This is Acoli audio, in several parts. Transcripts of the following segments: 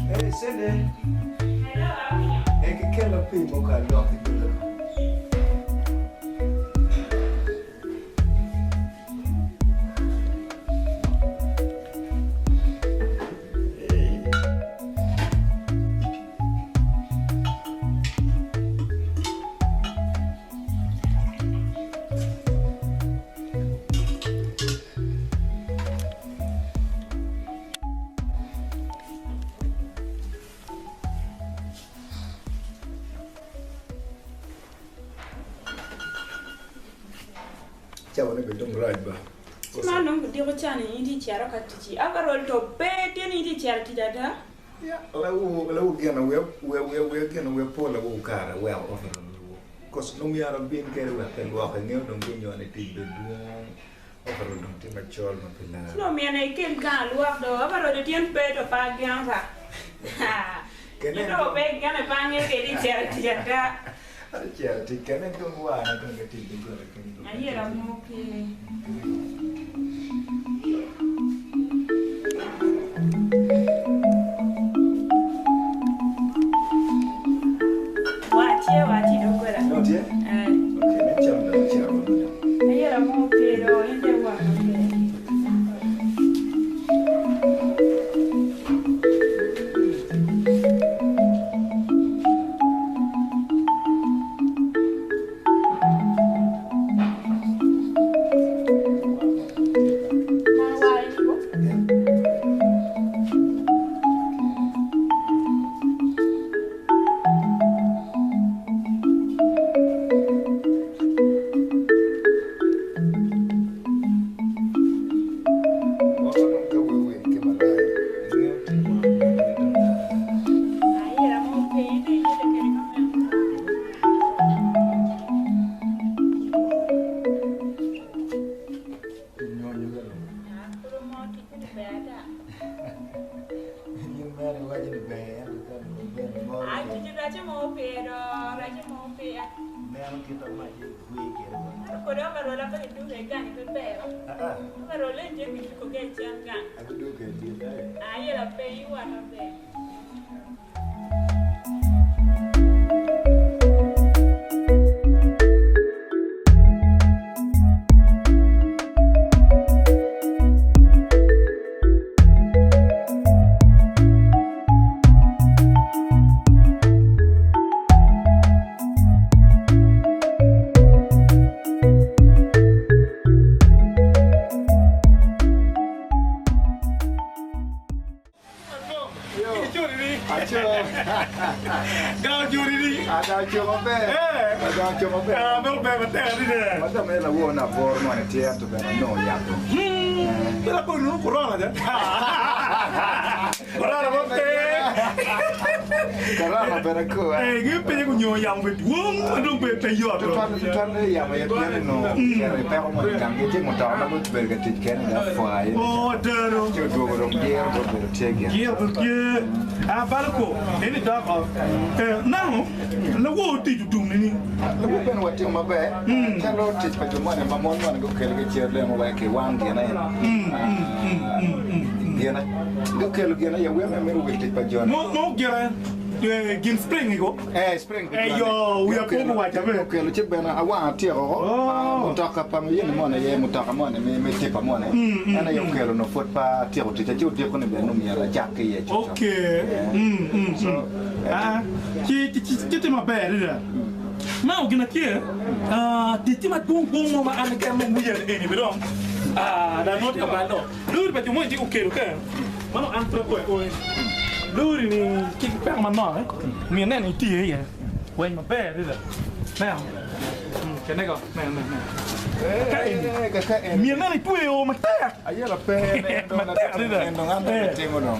Hey, Cindy. Hey, kikela pii mogo alwok ki dola ko. Cawa ne bene dong rac ba. Ci ma nongo odiko cani in itye cito ka ticci overall to pe tye ni itye cito tic ada? Ya, lawu lawu gin wiya wiya wiya wiya gin wiya pol lawu kare weko overall luwu. Cause nongo myero abin kede wek pe lwoke ingeyo dong gunyo ni tic bene dwong. Overall dong tye macol ma pe lar. Ci dong myero ikel gang alwok do overall tyen pe to pe ageno ba. Kene In dong pe igene pe angeyo ka itye cito tic ada. Atye cito tic kene dong wana dong ka tic doggola kenyo dong. Ayela moki. Wa tye wa tye i doggola. Nongo tye? Eh. Okay, nen calo dong icito wa mada. Ayela mo pe do, in dong iwot maber. Man war ini bo? Ayela mo pe, in dong iyelle kede ka meno. Kulu mo ticce ni ber ata. Ai ticce race mo pe do, race mo pe. Ento kodi overall pe kiduke i gangi pe ber. Overall en tye kiduko ki i cen gang. Ayela pe iwat maber. Lawor tic otum nining? Lawor bene watimo maber calo tic pa jo moni ma mon moni gukelo ki cer lemo wek kiwang gine gine gukelo gine ya wiya me mito wil tic pa joni. Mo gire gin spring ko. Eh spring pa joni. Eyo wiya po guwaca be. Gukelo ci bene awang atyeko ko mutoka pa muyeni moni aye mutoka moni me tipa moni en aye okelo nongo pwod pe atyeko ticca ci odiko ni bene nongo myero acak ki iye cucut. Okay. Ci tye maber adada. Meno gin atye tic tye madwong dwong mo ma an keken dong wiya ni eni be dong dong nongo tye ka bal dong. Lori pa jo moni tye okelo ke ma nongo an pe agoyo agoya ni lori ni tye ki peko manok myero inen ni itiyo iye weny maber adada. Ineno? Kene ko neno neno neno ka eni myero inen ni itweyo matek matek adada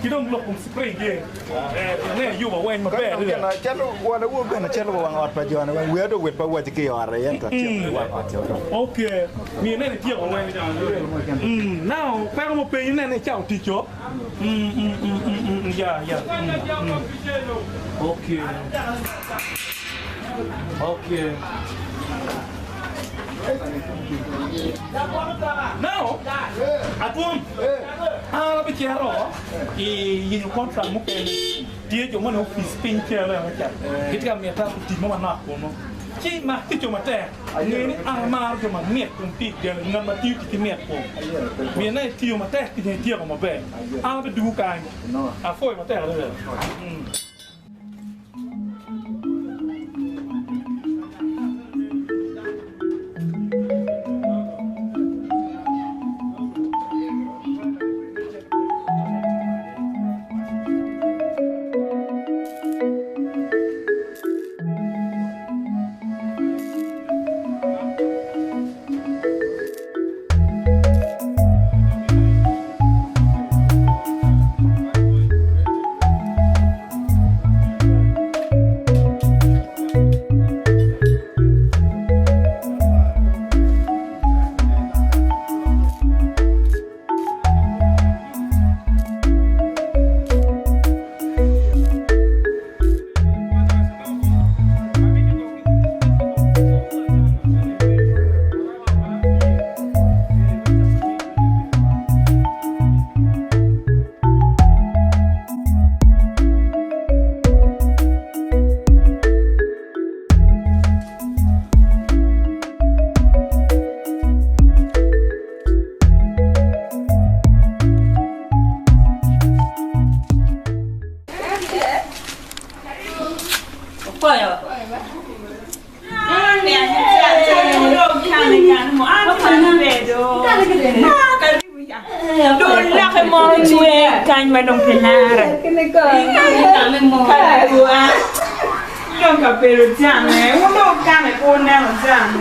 ki dong lok kom spring tye. Calo wan awobe bene calo wa wang ot pa jo-ni weng wiya dong wit pe awaci ki i ot aye ento atyeko ki wang ot-ti dong. Ok, miyo ineno ityeko weng. Now peko mo pe inene icako tic-o. Ya ya. Ok. Ok. Now atwom an abicito i yenyo contract mukene. Tye jo moni opic piny cere eno ca, gitye ka mita tic mo manok kunu. Ci mak ticco matek, nge ni an amaro jo ma mit kom tic, ngat ma tiyo tic ki mit kom. Pien itiyo matek ticca ityeko maber. An abidwogo kany. Apwoyo matek adada. Dul lake mo cwer kany ma dong pe lare. Dong kabedo jame, wun dong wukame pe wuneno jame.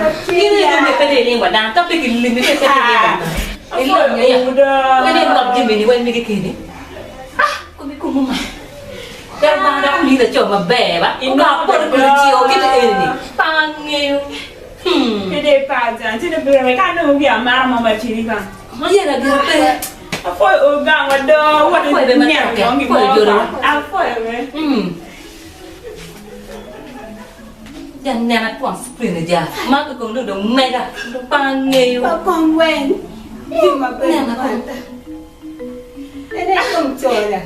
Kede pa jang ci bedo me ka nongo wiya mara mo matidi ba. Apwoyo ogang wa do wot neno kong gin mo ba. Apwoyo be. Kong weng tye maber mada. En aye kong cola.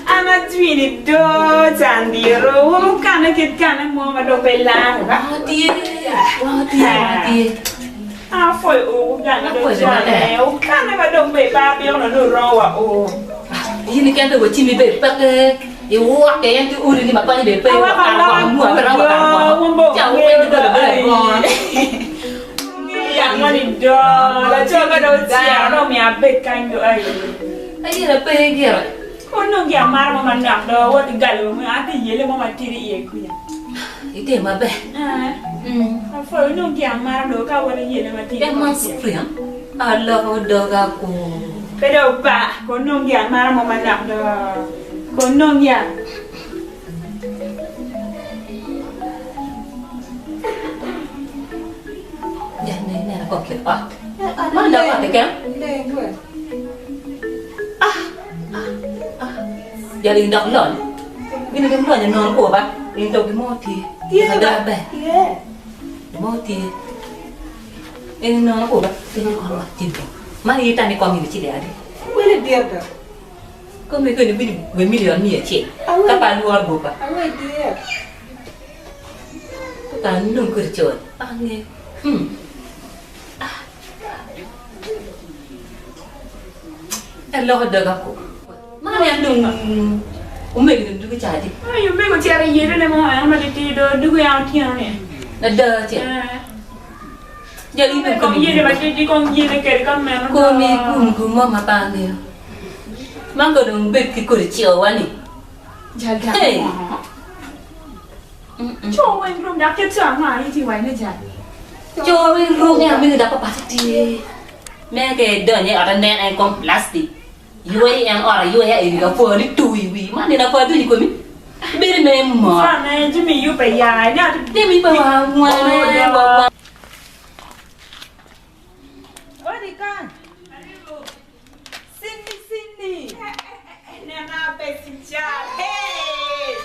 An ajwini do candiro wun wukane kit kane mo ma dong pe lare ba. Apwoyo o wuganga do cane wukane ma dong pe ipa piko no nongo romo wa o. Aweko aloko do wun bo wungeyo do ai. Wungeyo yang moni do laco ka dong ocito dong omiyo abed kany do ai. Onongo gi amaro mo manok do wot igalo wa an tye yele mo matidi iye kuca. Apwoyo onongo gi amaro do ka awot iyele matidi Pe do pa ko onongo gi amaro mo manok do ko onongo ya. Leng we. Tye ba. Tye. Wele dit do. Awe dit. Ai omego ocito i yelone mo en ma titidi do dugo en otyeno ni. Kong yele matidi kong yele kede ka meno do. Jal dako mo. Co weng rom dok kit co ango aye tye waco ni jal. Fane jami yubbe ya ina Odi kany. Cindy Cindy. Nena besi jal. Hey.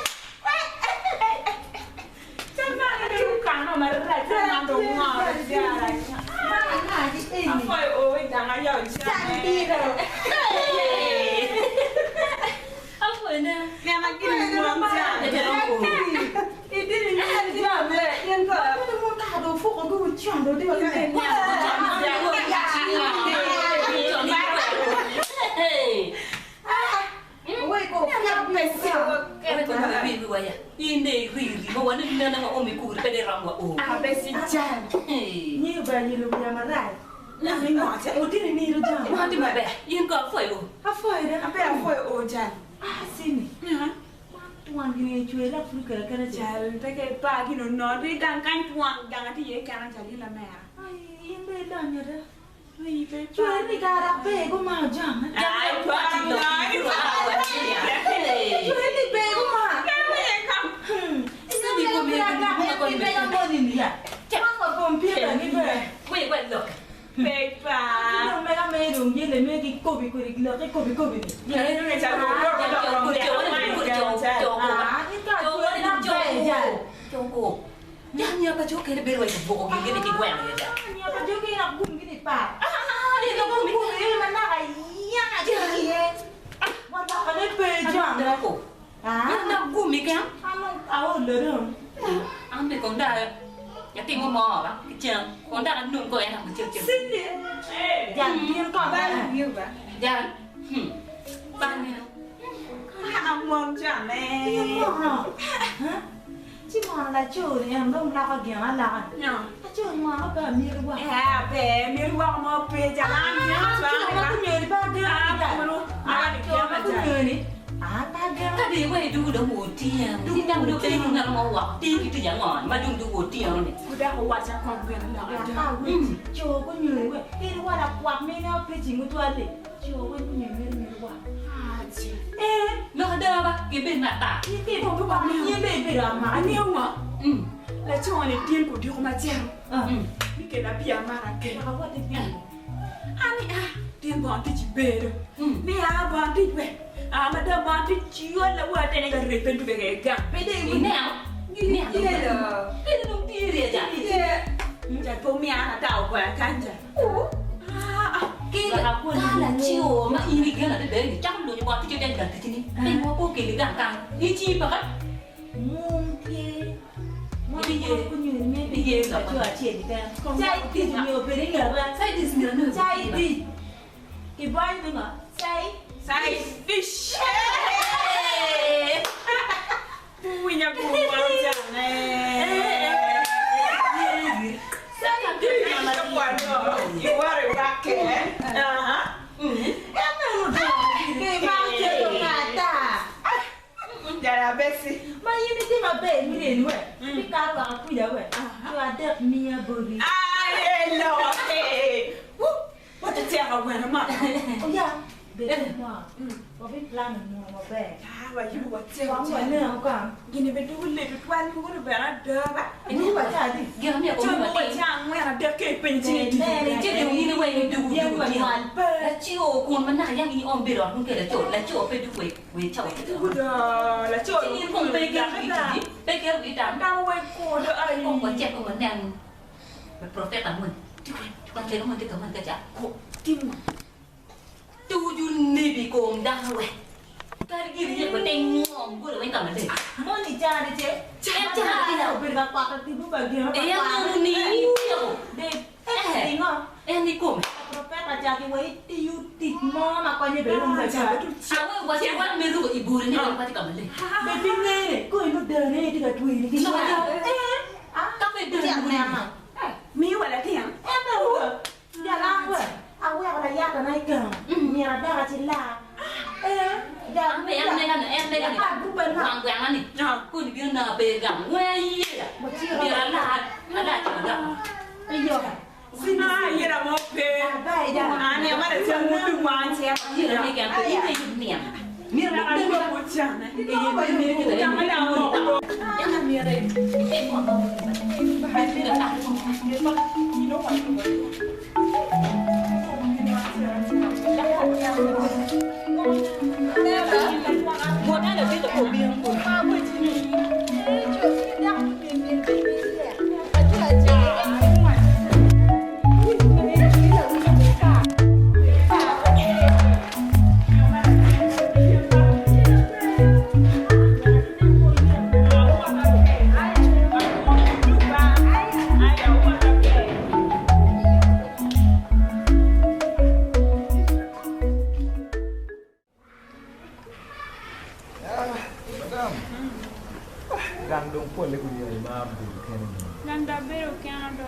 Gang dong polle gunyoni imaro bedo keni nongo. Gang dong abedo kena do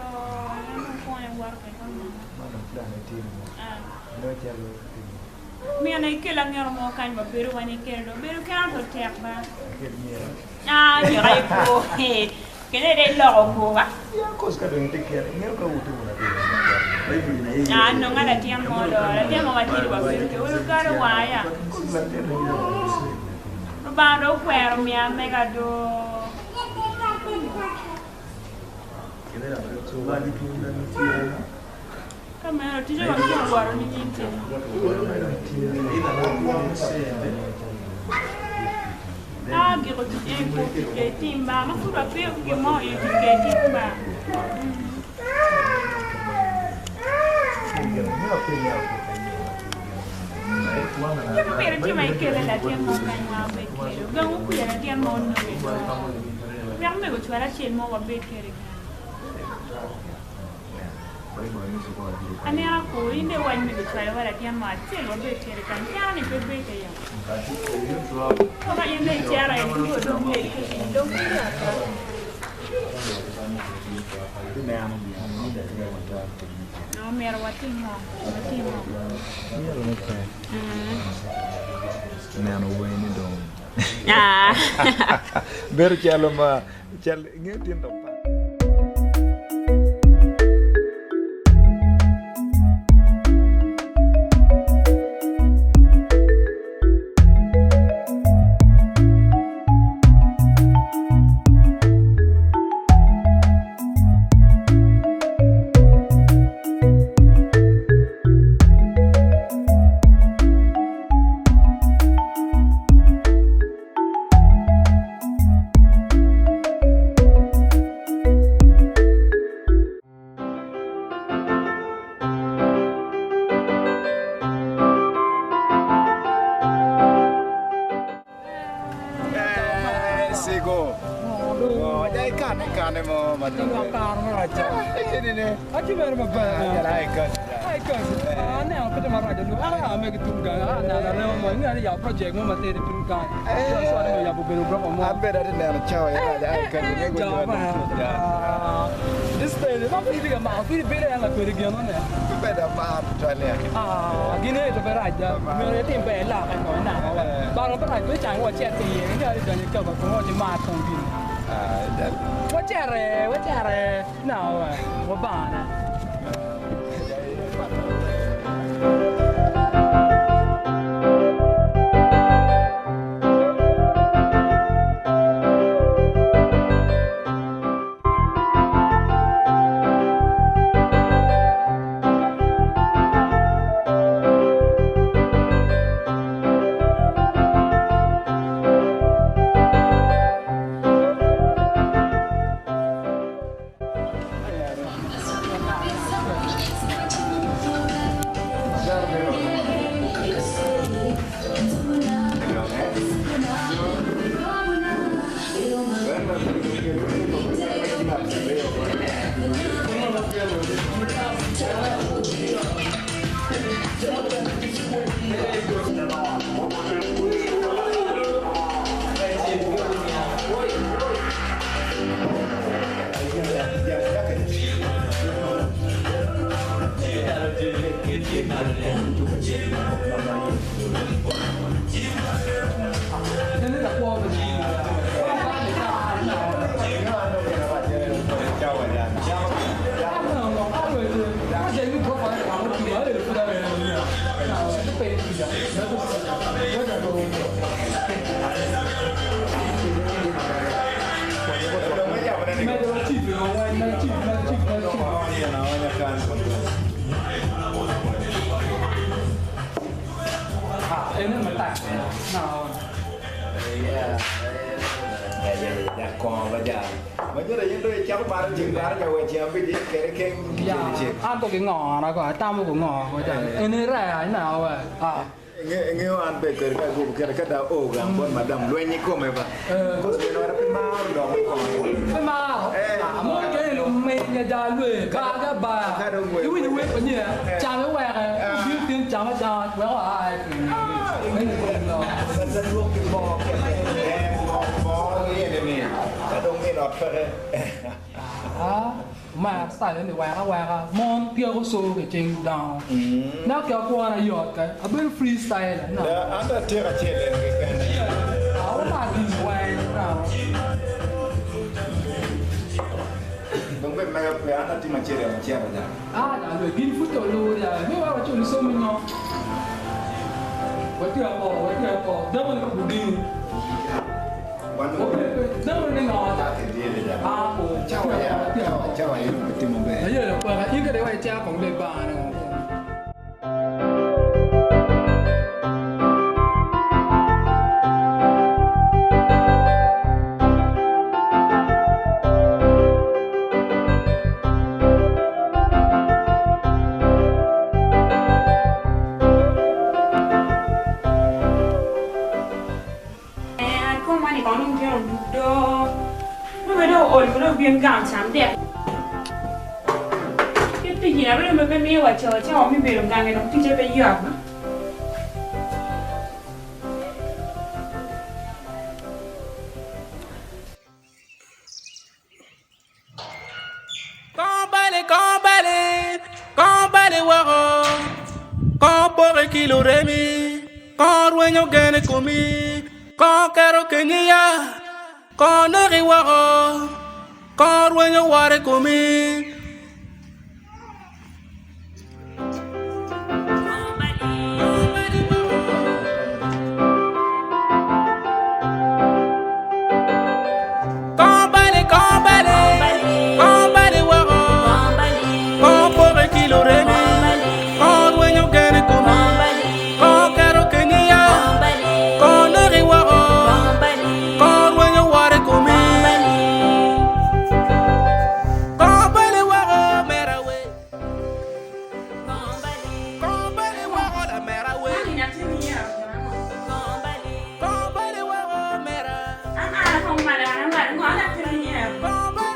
en dong kwone woto kwede bot mama. Man dong plan ne tye ni ngo? Nongo calo timo. Mine ikel angero mo kany wa bedo wa ni kene do bedo kena to tek ba. Akel nyera. Ah nyera aye kwo kene de iloko kwo ba. Yeah cause ka dong itye kene ingeyo ka wuto wun abiro. Ah nonga latin mo do latin mo matidi wa bedo kede olo galo wa ya. Cause latin ni Lubanga dong okwero miya mega do. Ka meno ticce wa myero owoto nining ce? Ka agiko tic en i kwo tic ke itim ba ma pud wapeyo ki gin mo i tic ke itim ba. Kit ma myero itim aye kele latin mo kany ma wabed kwede. Gang okwiya latin mo ononge do. Wek mego ocwal acel mo wabed kwede kany. Aneno ku, in dong iwac mego ocwalo wa latin mo acel wabed kwede kany. Ceno ni pe bed ya. Koma in dong icero aye tuko dong bed kwede dong pe yot. No, myero watim ngo? Watim ngo? Myero me pe. Neno weny ni dong. Bedo calo ma cal ingeyo tin dok pat. Sigo. Ja ikane kane mo ma dong. Atye mere maber. Ai kazi. Aneno pe tye marac adwogi. An aa megi tung gang. Aa neno arema mo. Ingeyo ni yabo project mo matidi tung kany. Cwalo me yabo bedo gurofa mo. An bene atye neno cawa aye rac. Ai kazi. Jo pa. This thing. Ma pud itye ka mako pud ibedo en lakwede gino ne. Pe bedo amaro tutwal ya. Gin eni to pe rac da. Myero itim ber ilake kong inako wa. Baro pe rac pe cang wa cet ki iye. Ingeyo ni donyo i kaba kong wa ci mar kong gini. Wacere, wacere. Nao wa, wabana. An to gingona ko atamo ko ngo ko eni rea ina wa. Ingeyo an be kwede ka agobo kene ka dong ao gang bot madam lweny i kome ba cause min ota pe maro dok i kome. Pe maro? Amoni kene luminy ada lwe bar ki abaya iwinyo wer pa nyer cam iweke obino tin cam acama wek oa i piny meno i kom lok. ot peke. Ah, mar style ni wek aweka mon pyeko so ki cing dongo. Nak ki akwona yot ka abedo free style no. Da an atyeko acel en keken. Ah, wamar gin weng no. Dong be mega pe an atimo acel en acel ja. Ah, da lwe gin pud to luwo ja. Mi wa waculo somo nyo. Watye ako, watye ako. Damo ni kudini. Damo ni ngo ja. Ah, ko. Cawa ya, cawa, cawa ya timo ber. Aye, kwena in kede wa ica kong le bana. An koma ni kong dong tye oduk do. Nongo dong ool bene obin gang cam dek. Kit pi gin abedo ma pe miyo wa co cawa me bedo gange dok ticce pe yot ma. Kong bale, kong bale, kong bale woko, kong poki ki luremi, kong rwenyo gen i komi, kong keto kenyi ya, kong neki woko, kong rwenyo woro i komi.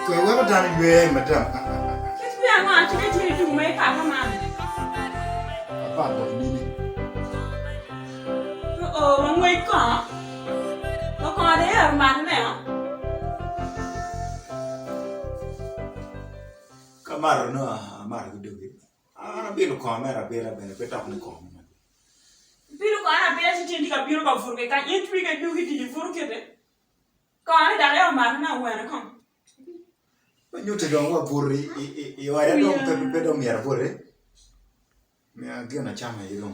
Kwe weko dano ywe madam. Apat dok nini. Ka amato nongo amato ki dogi. An abilo kongo mere abila bene pe dok ni kongo me mac. Ibilo kongo abila ci tye ka bino ka buto kany in twi ka dugi tic ibuto kite kongo ni dok aye omato ni awene kong. Ma nyutti dong wa buto i oda dong pe dong myero abuti. Miya gin acama aye dong.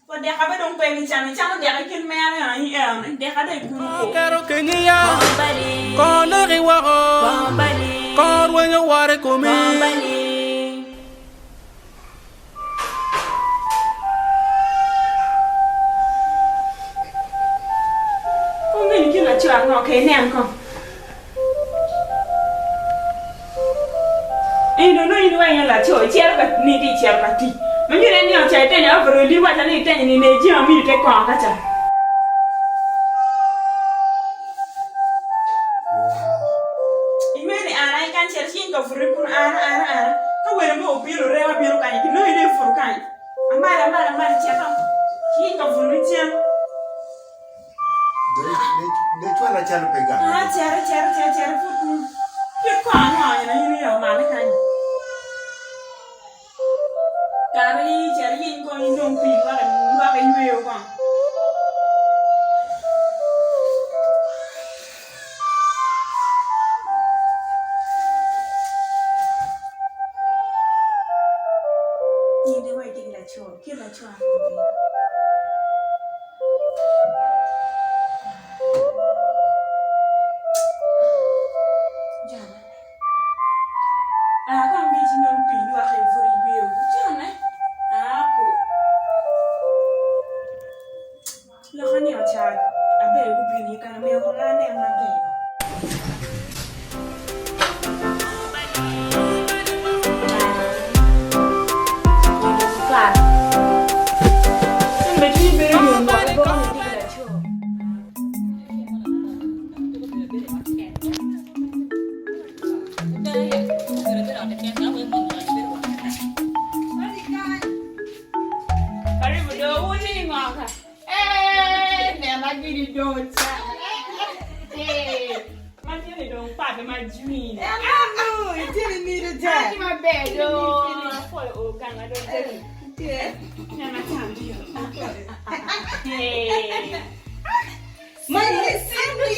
Wa deka be dong pe gicamo, icamo deka i kin mere eno i eno ni deka dong ikuno ko. Keto kenyi ya, kor neki woko, kor rwenyo woro i komi. Omeni gin laco ango ka inen kong. Ento nongo in iweko laco icito ka ni itye icito ka tic ma nyuto en ni oca itenyo overall iwaca ni itenyo ni ne jami amini te kongo ka ca. Imeni an aye kany cito ci in ka buto kunu an an an ka welo mo obino rema bino kany kinongo in aye ibuto kany amalo amalo amalo icito ci in ka buto ni cen. Cwala calo pe gang. Ah, cere, cere, cere, cere, pud kun. Kit kong ango eno in iye omane kany. Kare i cere yiny kong inong pii lwak lwak iyweyo kong. In de wa itye ki laco, kit laco ango obino? Man tye ni dong pape ma jwini. Eno, itye ni nido ja. Tye maber do. Apwoyo o ganga do jagi. Tye. Nena tam. Ma ni sindi.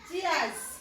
Cheers.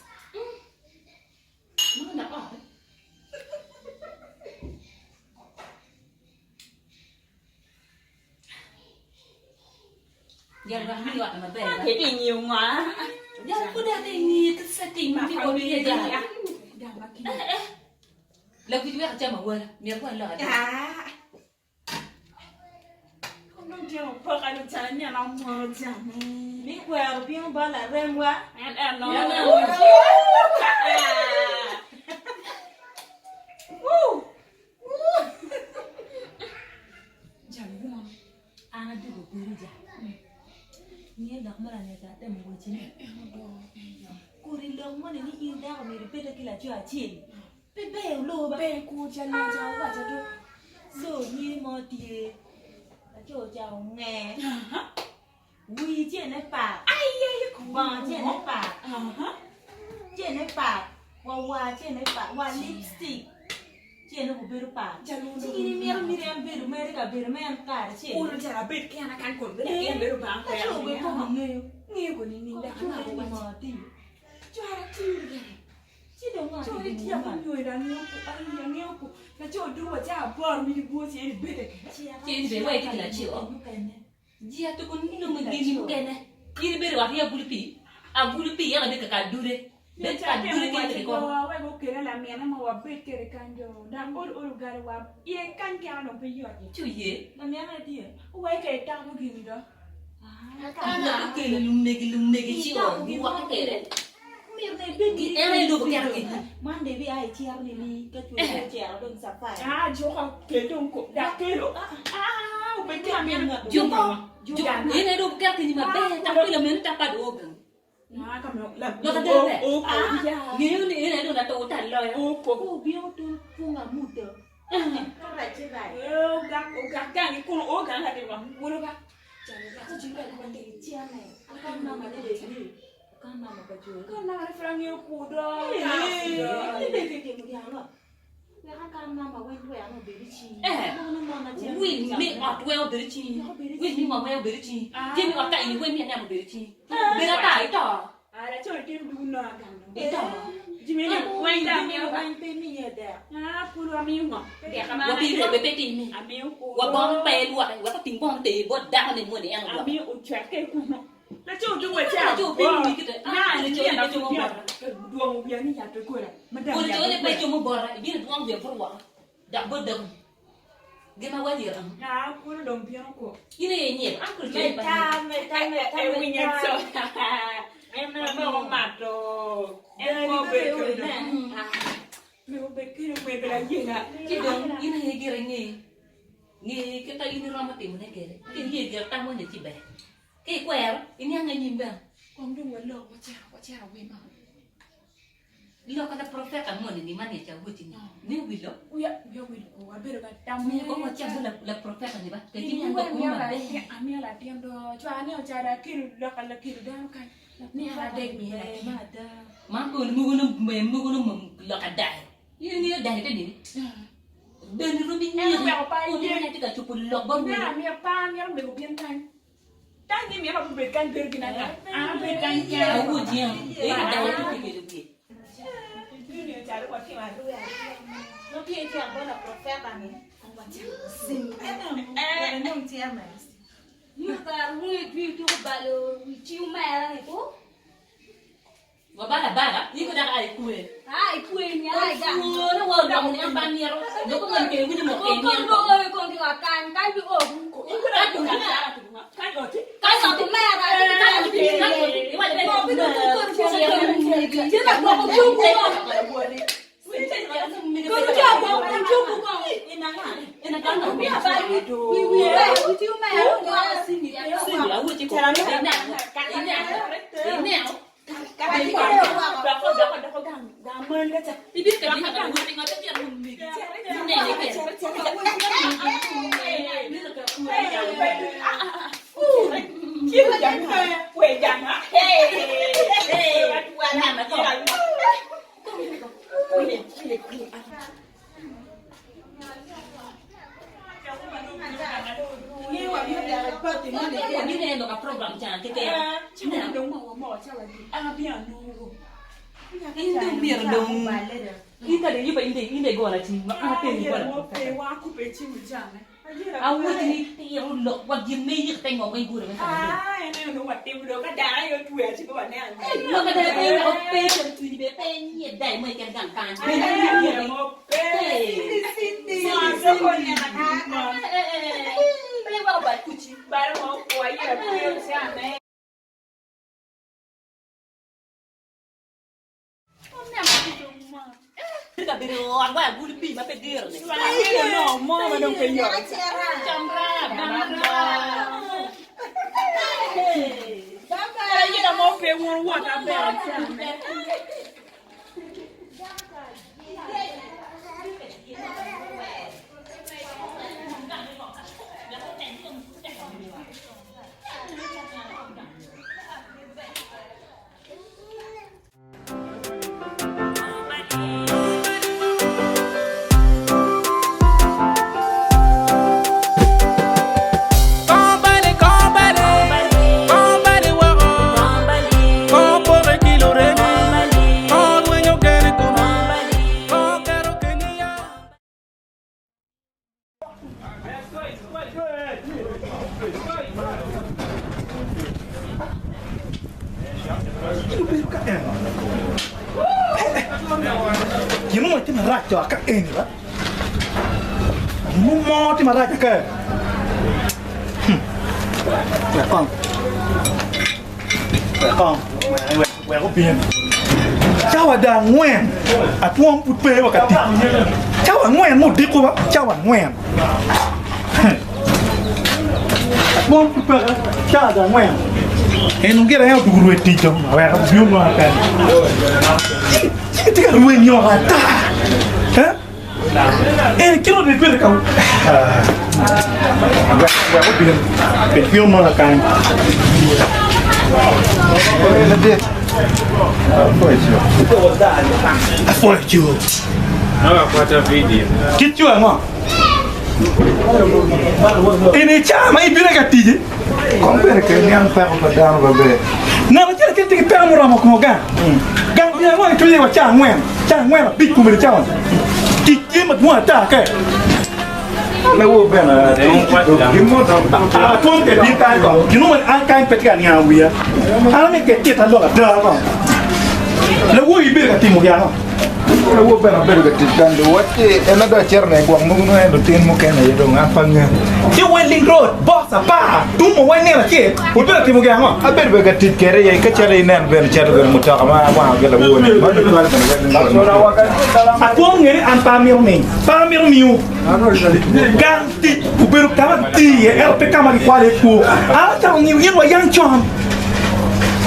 Laco dong wa ca. Laco piny wi kite. Na, Laco ni ni pe como bota. Dwongo wiya ni yat ogola. Madam Kodi yat cone pe ogola. como bota. Ibino dwong wiya pur woko. Dok bot dong. Gin ma waco iro. Na, kuro dong bino ko. In aye inyebo. An kodi cone pe Meta, anyebo. meta, meta, E winyo meta. co. En ma omato. En ko bedo kede. Mego bed kede mego la yenga. Ci dong in aye gire nge. Nge kit ma in iromo timone kwede. Ka iye gire tam moni ci ber. Ka ikwero, iniang anyim bene. Kong dong walok wacito, wacito wima. Lok pa laprofeta moni ni ma nica awocci ni, ni wilo. Wiya, wiya wil ko, abedo ka tamo. Myero kong wacak bot laprofeta ni ba, tek iniang lok mo maber. Amiyo latin do, cwara ni ocalo akelo loka lakelo dano kany. Ni an adek miyo latin ada. Man kono mogo nongo mogo nongo lok adai. In ingeyo dai te nini? Dani romi En nyeri, oweko pa kono aye. in tye ka cobo lok bot Mera welo. myero pa myero mego bin kany. Tang ni myero obed kany bedo gin anga. An abed kany kena. Awo jing, e ka dawa tye ki kelo wiye. Junior calo watimo aruya. Ma pien tye abola profeta ni. Sim. Eh. Nong tye mas. Nyuka runge dwi tuko balo ci umera ni ko. Wabala bala, iko daka ai kwe. Ai kwe ni ai ga. Kuone wa dong ni amban niero. Doko ngan ke wini mo ke Ko niero. ko ko ko ki wa kan kan bi o. Ka tu ka. Kany oti. Kan sa ko mera ti Ka tu ka tu. Iwa le ko bi ko ko ko ko. Ti na ko ko ku ko. Ko ti ko ko ku ku ko. Ina ina kan Mi ba wi wi wi wi ti umera ko Sindi awo chi ko. Ina ina ina. Doko doko doko gam gam men ka cha. Ibi ka di ka ngati ngati ti ru mi. Ne ne ke. Chiêu chẳng quê chẳng á. Ni ne ndo ka program chan ke ke. Đúng mà mỏ cho là gì? À bia nô. Inde mier dong. Inde de yuba inde inde gora chi ma a pe ni gora. Wa ku pe chi mu chan. Awo chi ti ru lo wa gi me yi te ngo ngai gura me. À em nó mà tiêu được cái đá vô chuột chứ các bạn nè. Lo ka da pe o pe pe tu ni be pe ni dai mo ke gang kan. Pe ni ni. Cindy. Pe wa ba kuchi. Ba nó quay là tiêu cha mẹ. Ka bere o wa gulu pi ma pe dir ne. No, mo mà đông cái nhỏ. Chamra bamra. Cái là mo pe won wa ta be cha mẹ. Kambale, kambale, kambale wako. Kompore kilo remi, kondwenyo kene komi, konkero kenya. Gin mo tye marac to ka eni ba. Gin mo mo tye marac ka. Wek kong. Wek kong. Wek wek obin. Cawa da angwen atwom pud pe wa ka tic. Cawa angwen mo odiko ba cawa angwen. Atwom pud pe cawa da angwen. En ongire en odugo rwe tic dong wek obin onongo kany. Ci tye ka rwenyo ata. Eh? En kit odi bedo ka wek wek obin bed ki onongo kany. Apwoyo jo. Kit jo ango? En i caa ma ibino ka tic Kong bene ke niang peko pa dano maber. Ngat acel acel tye ki peko muromo kome gang. Gang gin ango itweyo wa caa angwen, caa angwen abic kome ni cawa. Tic tye madwong ata ke. Atwom ke bin kany kong. Gin mo an kany pe tye ka niango wiya. An amito ke tita lok ada kong. Lawoyi ibedo ka timo gin ango? Lawo bene abedo ka tic kany dong wacci en adong acito ne gwok mogo nongo en lutin mukene aye dong an pe angeyo. Ci Welling Road, box apar, tumo weng nino acel, wubedo ka timo gin ango? Abedo bene ka tic kede aye ka calo inen bene cito bene mutoka ma awango ki lawo ni ma tutwal bene Welling Road. Atwom nge ni an pe amito ni, pe amito miyo gang tic obedo ka ma kitiyo iye ento pe ka ma kikwalo iye kwo. An acako ngiyo in wa yang con,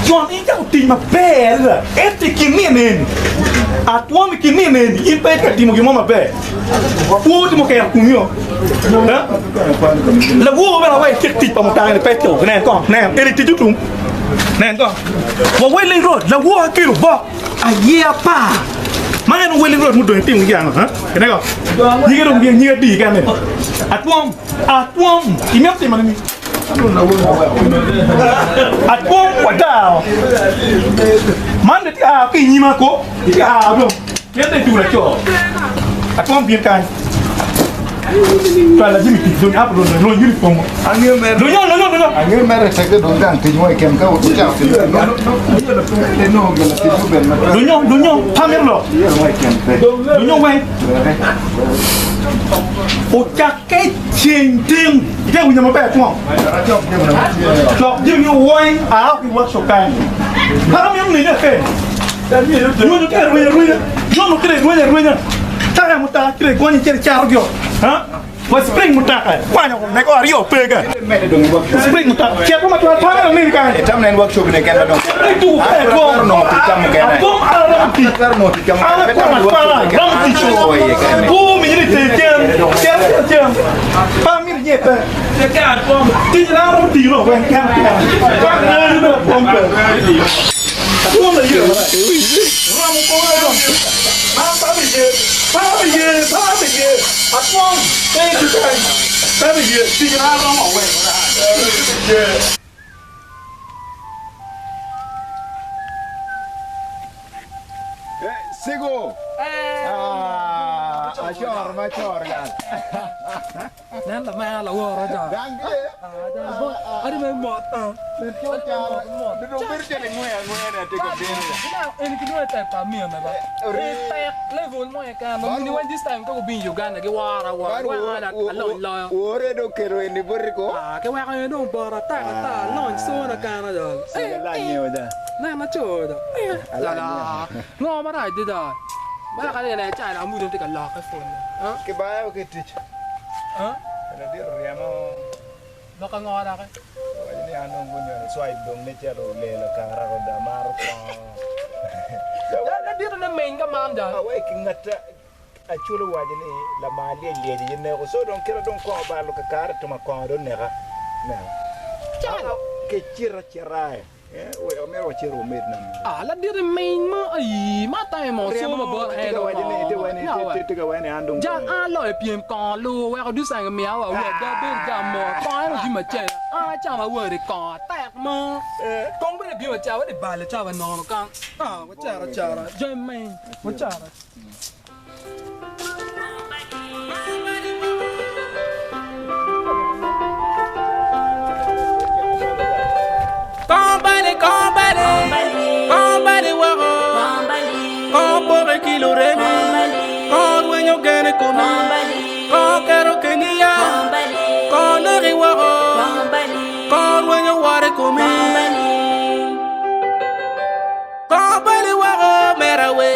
con in icako tic maber adada ento i kin nino eni, atwom i kin nino eni in pe itye ka timo gin mo maber. Kwo tye mukero komio. Lawor bene wa ityek tic pa mutangi ni pe itiko. Nen kong, nen, eni tic otum. Nen kong. Wa Welling Road, lawor akelo bok aye apar. Ma en Welling Road mudong itimo ki ango? Nen kong. Nyige dong nyige adi kene. Atwom, atwom, imito timo ni. Atwom wadao. Man de tye a ki inyima ko, tye a dong. Pien dong itulo laco, atwom bin kany. Twal jami tic dong apo dong lony uniform. Angeyo mere. Lunyo lunyo lunyo. Angeyo mere teke dong gang tic mo keken ka wucako tic. Lunyo lunyo pamir lok. Lunyo weng. Ocakke ceng tin. Ite winyo maber twong. Cok jami weng a ki workshop kany. Paro miyo nene ke. Rwenyo tye rwenyo arwenya, yono tye rwenyo arwenya, taya mutoka tye gonyo cito icato gio, wa spring mutoka kwanyo neko aryo pe ga, spring mutoka cito matwal panga na nini kany. Itam nen workshop ne kenda dong. Spring tuku pe atwom, atwom an aromo tic, an akwano akwana aromo tic ku minyi ni teng cen, cen cen cen, pa amito inye pe, tic na aromo tiyo dong weng kena kena, pa angeyo bene atwom pe. Sigo! Ah, acor ma cor gal. Nen lamera laworo ca. Dange. Adi me mot. Nen co cara. Dong bedo calo ingweyo angweya ni atye ka bino ya. Eni kilwongo ni tek pa miyo me ba. Tek level mo keken. Ma mini when this time ka gubino Uganda giworo awora. Giweko an alony loyo. Wore dong okelo eni boti ko. Ah, kiweko eni dong bota atak ata alony sona kana dong. Alanyeo da. Nen aco do. Lala. Ngo marac dida. Ma ka ni cai na amudo tye ka lokke pwonye. Kibayo ki tic. Ladit oryemo. Lok ango doki? Owaco ni an dong gunyono swipe dong ne cito olelo kara ko dong amaro kongo. Ladit ne meny ka man jal. Awai ki ngata Acol owaco ni lamar lyec lyec aye neko so dong kita dong kongo balo kakare tuma kongo dong neka. Neno. Ke cito acita. Wek omyero wacit wamed nam. Ah, ladit miny mo aii, ma time mo so ma bot en o. Jal an loyo pyem kongo lu weko dusangi miya wa wot da bedo jam mo kongo en ojimi acel an acamo awori kongo atek mo kong bene bino ca wadi balo cawa nono kang ah wacero acera jami miny wacero. Kong bali, kong bali, kong bali woko, kong poke ki luremi, kong rwenyo gen i komi, kong keto kenyi ya, kong neki woko, kong rwenyo woro i komi. Kong bali woko mera we.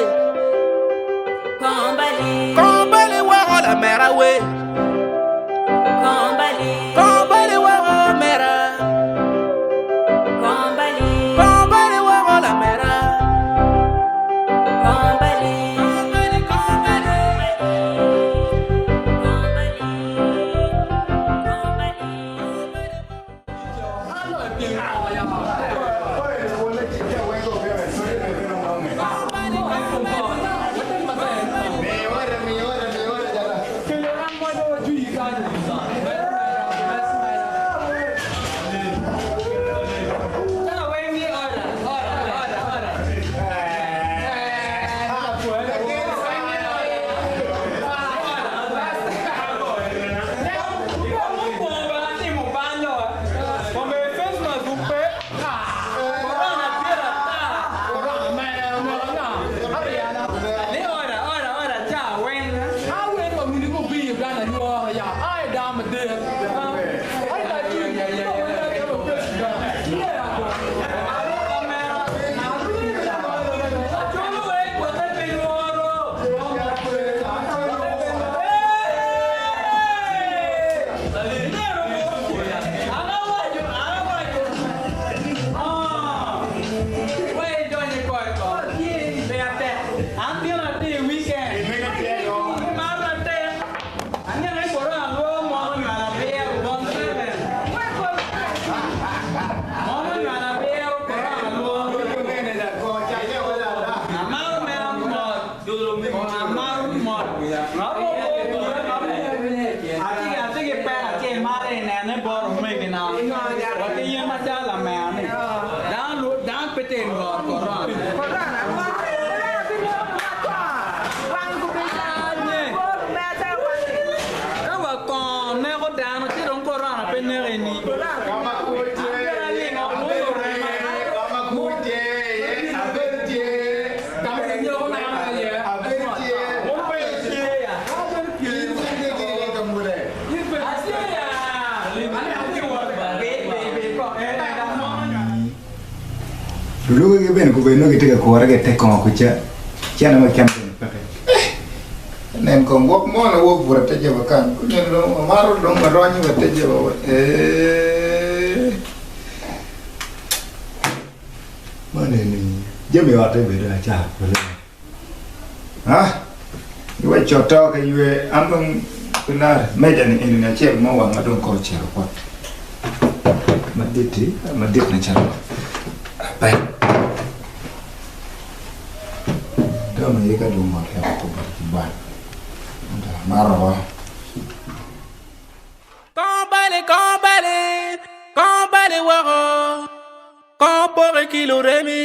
Lulugi bene gubedo nongo gitye ka kure ki i te kongo kuca, cene mo keken bene peke. Nen kong gwok mo na wok buto ite jeba kany, gunen dong wamato dong waronyo wa ite jeba wa ee. Man eni jami otte bedo acar pole. Ha? Iwe coto ka ywe an dong pe lare. Meja ni eni ni acel mo wanga dong ko ocito pot. Madit-ti, madit macalo apek. Dong aye ka dong ot eko pe obedo ki bal. Ento amarowa. Kong bale, kong bale, kong bale woko. Kong poke ki luremi,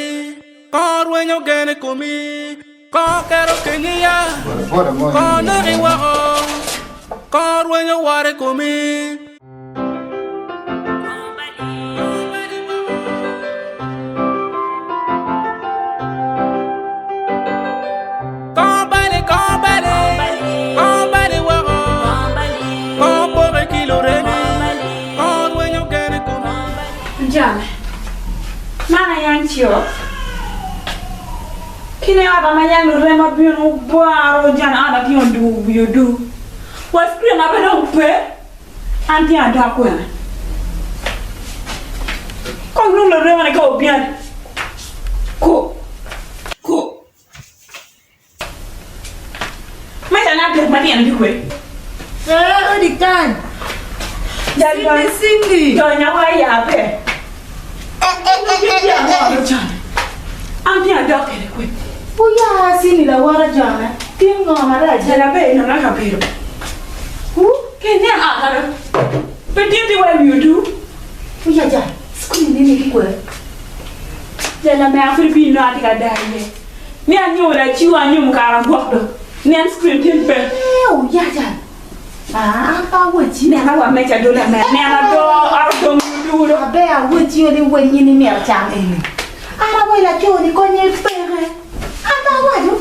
kong rwenyo gen i komi, kong keto kenyi ya, kong neki woko, kong rwenyo woro i komi. Kong bale, kong bale, kong bale woko, kong poke ki luremi, kong rwenyo gen i komi. Jane, Man aye Antioch, Kine ot ma yam lurema bino bwaro jane ot atye odugo wiye odu wa screen na pe dong pe an tye adok kwene kong dong lurema ni ka obino ku ku. Meja na adek ma tyen gikwe. Ee, odi kany. Cindy, Cindy. Donya wa ya pe. An tye adok kede kwe. Oya Cindy lawota jone. Tye ngo marac? Jala be inonga kabedo. Ke nen ot ado. Pe tye ti wa wi odu. Oya ja, screen ni ni kwe. Jala me afri bi no ati ka dar iye. Ni anyomo laciwa anyomo kara gwok do. Nen screen tin pe. Ee oya jal. Ah, an pe aweci. Nena wa meja do lamer. Nena do ot dong odu do. Aber aweci ni wenyi ni myero cam eni. An awaco laco ni konye peke. An pe awaco.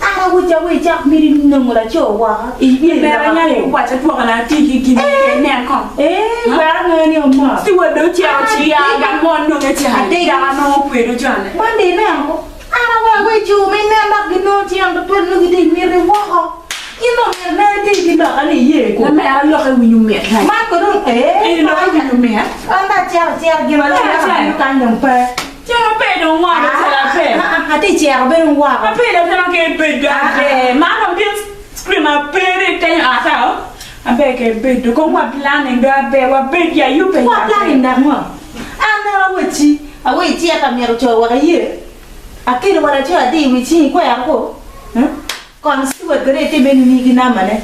An awaci awaci cak miti nongo laco woko. Mera nyali waco twoko na ati ki gin ke nen kong. Ee, wek ange ni omor. Ci wa do cero ci ya ga mo nonge ca. Daka nongo kwedo jone. Man di ineno ko. An awe awe cu ma inen dok ginongo cen tutwal nongo gitye i miti woko. In dong myero inen iti ki loka ni iye ko. Lamera loke winyo mit kany. Man ko dong ee. Eni loke winyo mit. An dong acito acita gin ma dong abino kany dong pe. Cen ma pe dong woko calo ape. Atye cero bene woko. Ape dong calo ke bedo aber. Man dong tye screen ma pere tenyo ata o. Aber ke bedo kong wa planning do aber wa bed ya yube ya. Wa planning dak ngo? An bene awacci, awe icit amito co wek iye. Akelo wa laco adi i wi cingi ikwero ko? Kon Stewart kede itime nini ki namba ne?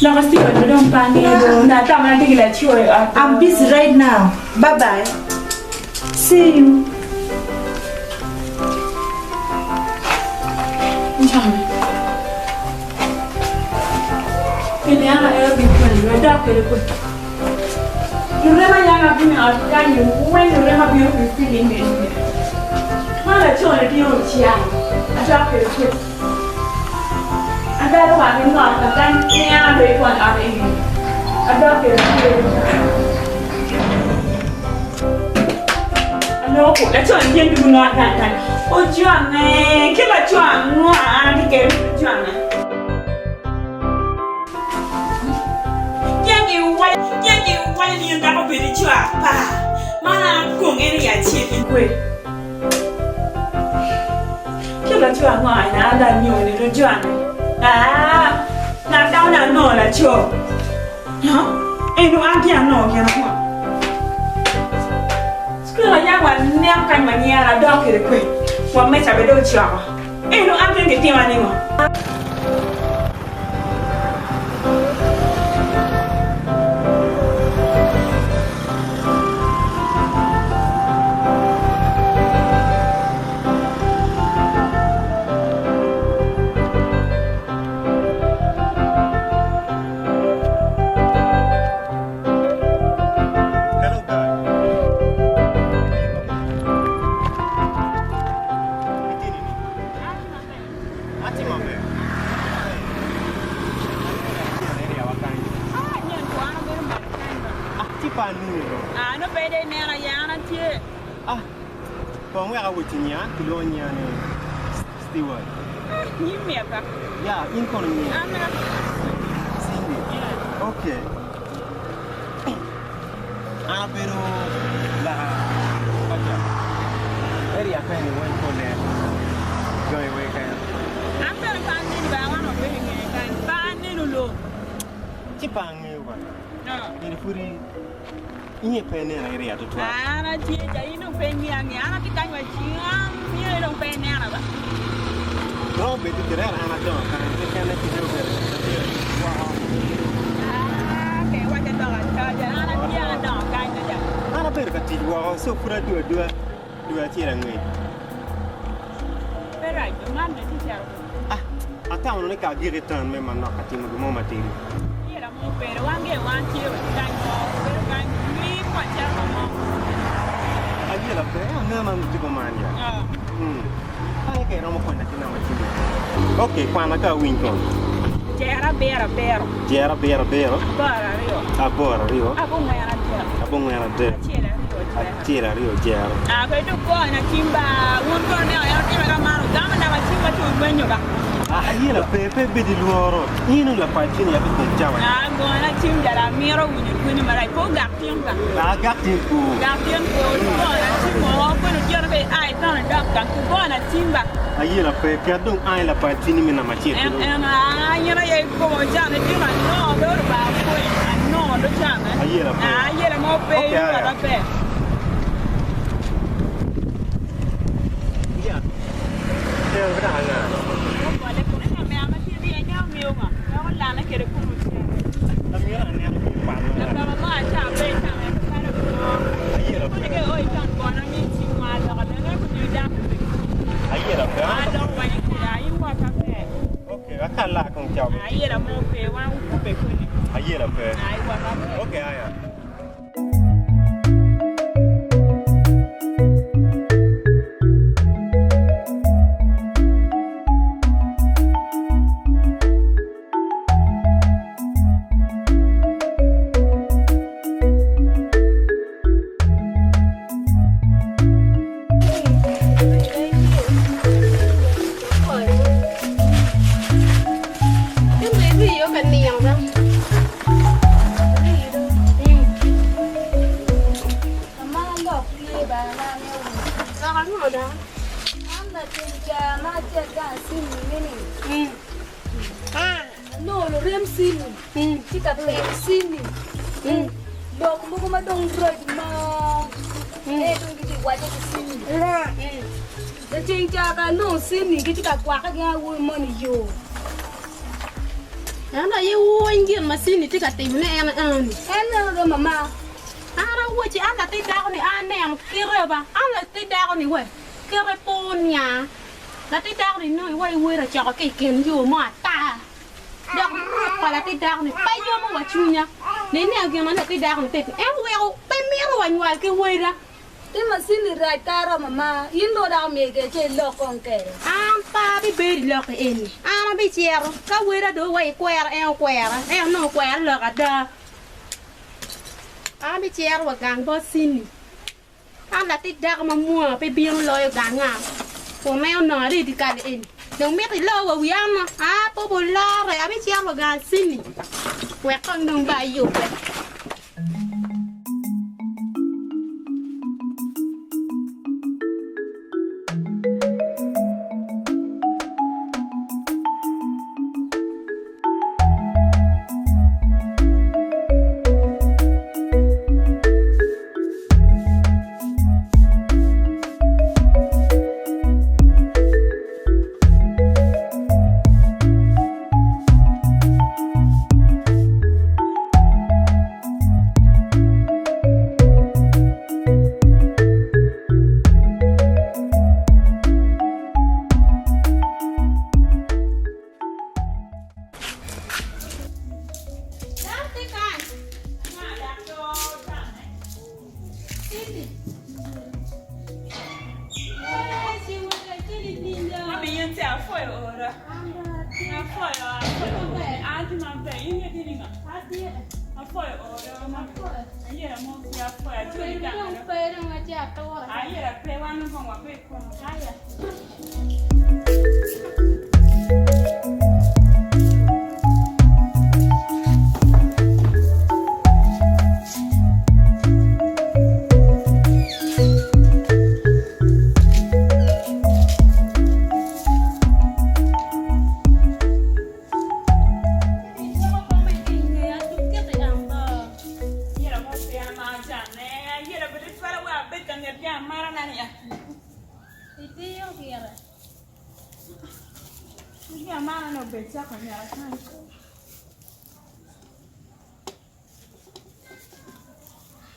Loko Stewart be dong pe angeyo do. Na atamo na tye ki laco i ot. I'm busy right now. Bye bye. See you. Njami. Kinianga ero gikwenyo, adok kwede kwe. Lurema yang abino i ot kany weng lurema bino pi feeling eni. Ma laco ni tye ociang acok kwede kwe. Agalo wang ki ngot ka kany neno do ikwan ot eni. Adok kwede tye Aloko, laco ni tye dugu ngat kany kany. Ojwange, ki laco ango an atye kede ojwange. Tye giwaco, tye giwaco ni in dako bedo ico apar. Man an akong en i acel ki kwe. Ki laco ango en an lanyoni ojwange. Aa, ngat dako ni anongo laco. Ento an tye anongo gin ango? Cwiny aya waneno kany wanyero adok kwede kwe, wa meca bene dong ocoko. Ento an kene gitima ningo? Hello guy. Itye nini? Atye maber. Ah, ci pa anini do. Ah, no pe de ineno aye an atye. Ah, kong wek awocci nyinga, kilwongo nyinga ni Stewart. Ah, nyim mita. Ya, in kono nyinga? An mera Cindy. Yeah. Okay. An abedo laka paca. Area kany weng pole gangi weng kany. An bene pe aneni ba wan wabedo i ngeye kany. Pe aneno lok. Ci pe angeyo ba. No. Eni pud Inge pe ineno area tutwal. An atye ca in dong pe ingeya angeya an atye kany wa cam nyo dong pe inena ba. Romo bedo gire an adongo kany kekene ki dong bedo atye woko. Ah okay waca dok ataja an atye an adongo kany aja. An abedo ka tic woko so pud adwo adwoa dwe acel angec. Pe rac do man bene tye cito. Ah atamo ni ka agik i tan me manok ka timo gin mo matidi. Tira mo obedo wan ge wan tye wa kany mo obedo kany lwii ma wacito ka mo. Ayela pe aneno ni tye kuman ya. Ane ka iromo konya ki namba cimmi. Ok kwana ka awiny kono. Jer abiro abiro. Jer abiro abiro. Aboro aryo. Aboro aryo. Abongwen adek. Abongwen adek. Acel aryo jero. Acel aryo jero. Ah kadi dong goyo na cim ba wun kono neno en otime ka man ogamo namba cim ma ci orwenyo ba. Ayela pe, pe ibed i lworo. In lapac cwinyi aye kom cawa ni. Ah gona cim jalo amito winyo dwoni marac pe ogak tin ba. Agak tin ku. Gak tin ku gona cim o kono otyeno ka ia itono idok gang ku gona cim ba. Ayela pe, ket dong an i lapac cwinyi me namba acel En en ah in aye ikobo can itino anongo be Lubanga pwonyi anongo do can eh. Ayela pe. Ah ayela mo pe Okay, in aya. maber. Yeah. Ento aye winy gin ma Cindy tye ka timone en eni. An awacci an latin dako-ni aneno kite ba, an latin dako-ni we kite pe oniang. Latin dako-ni nongo iwaci welo ocoko ki i kin yo mo ata dok ruk pa latin dako-ni pe yomo wa cwinya. Nineno gin ma latin dako-ni tye ka timo, en weko pe mito wa nywal ki weda. Ti macin-ni rac kara mama, in dong dok omyero kede ce ilok kong kede. An pe abibedo i lok eni, an abicito. Ka weda dong wa ikwera, en okwera, en onongo okwera lok ada. An abicito wa gang bot Cindy. An latit dako ma mwa pe bino loyo ganga, kun en onongo arye i dyekal eni. Dong mito ilo wa wi an no? Aa, pe obulore, abicito wa gang Cindy wek kong dong ba ayubbe.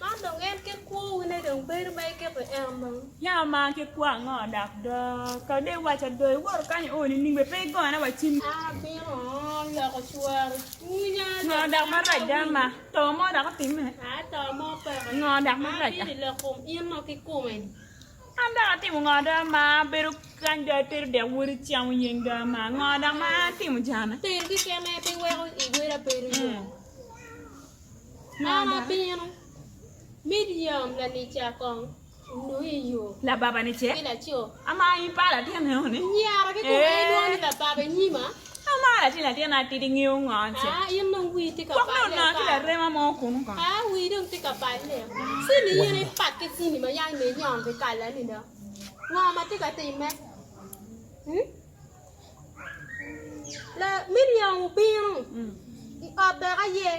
Man dong en kit kwo wune dong bedo ma iketo en dong. Ya ma kit kwo ango dok do ka de iwaco do iwoto kany io nining be pe igona wa cim. An abino loko cwero cwinya. Ngo dok marac da ma to mo dok otime. A to mo peke. Ngo dok marac. An abino loko kom in mo kikome ni. An dok atimo ngo do ma abedo kany do atedo dek wodi camo yeng do ma ngo dok ma atimo jana. Tedo keken aye pe weko i weda bedo yom. An abino medium lanica kong onongo i yo. Lababa ni ce? Ki laco. Ama in pa latin eno ni. Nyara ki kome en lwongo ni lababa i nyima. Ama latin latin atidi ngeyo ngo ce? Aa in dong wii tye ka Gwok balle nongo onongo ki larema mo kunu kong. Aa wii dong tye ka balle. Cini in ipat ki cini ma yang me inyono pi kala ni do. Ngo ma tye ka timme? Hmm? La Miriam obino i ot dok aye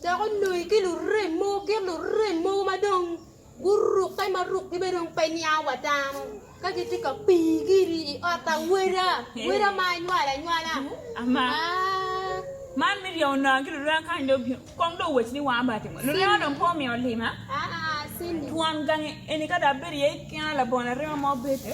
dok onongo ki lurem mogo kit lurem mogo ma dong Gurukke ma rukgi bene dong pe niango wa dano ka gitye ka pii giri i ot aweda, weda ma anywalo anywala. Ama. Ah. Man Miriam onongo ki lurema kany dong obino, kong dong owec ni wanga bene atimo. Lurema dong pe omiyo lima. Ah, ah, Cindy. Twon gangi eni ka dong abedo iye kena labongo larema mo bete.